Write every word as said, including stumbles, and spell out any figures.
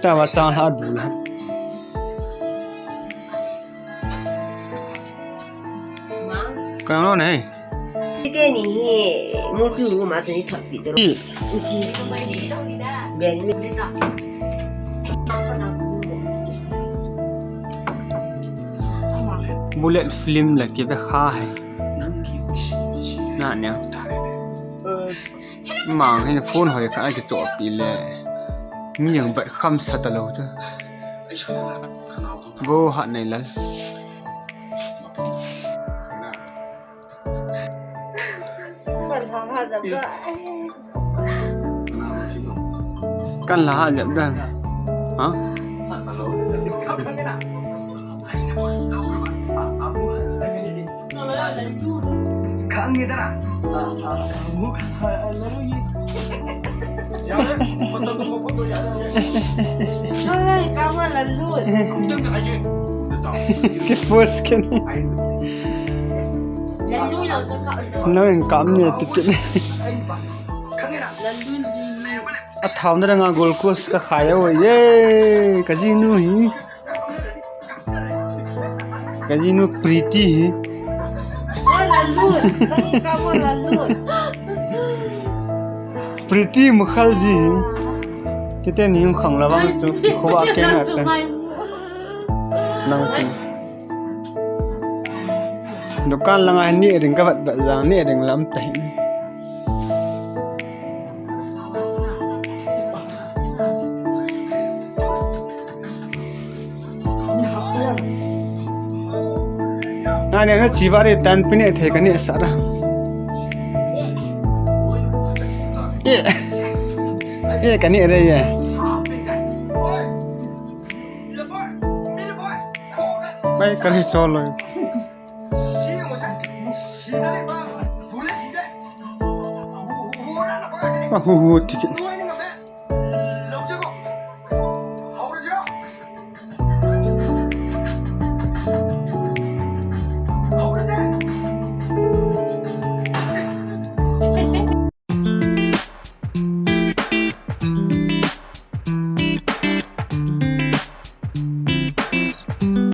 Tawa chang ha du la. Kang lo nei. Ite ni hi, mu tu mu ma suni thot pi tu. Chi. Chi. Ben mi. Bullet film la kive kha hai. Na ne. Mang hin phone hoi kha kichoh pi le. Mi jong bai kham sa ta lo chu. Go ha nei lal. Kan la ha jep dan. Ha? Ke post ke ni. No, en kam ni ticket. A thau na nga glucose ka khai o ye. Ka jinu hi. Ka jinu Pretty hi. Pretty Mukherjee hi. Kiten hing khang la vang chu khuwa ke na te. Nang ti. Dukan langa ni ring ka vat vat jang ni ring lam ta hi. Nani na chiva re tan pine thei kani sara. E. E kani re ye. Bai kani solo. Hu hu tiki.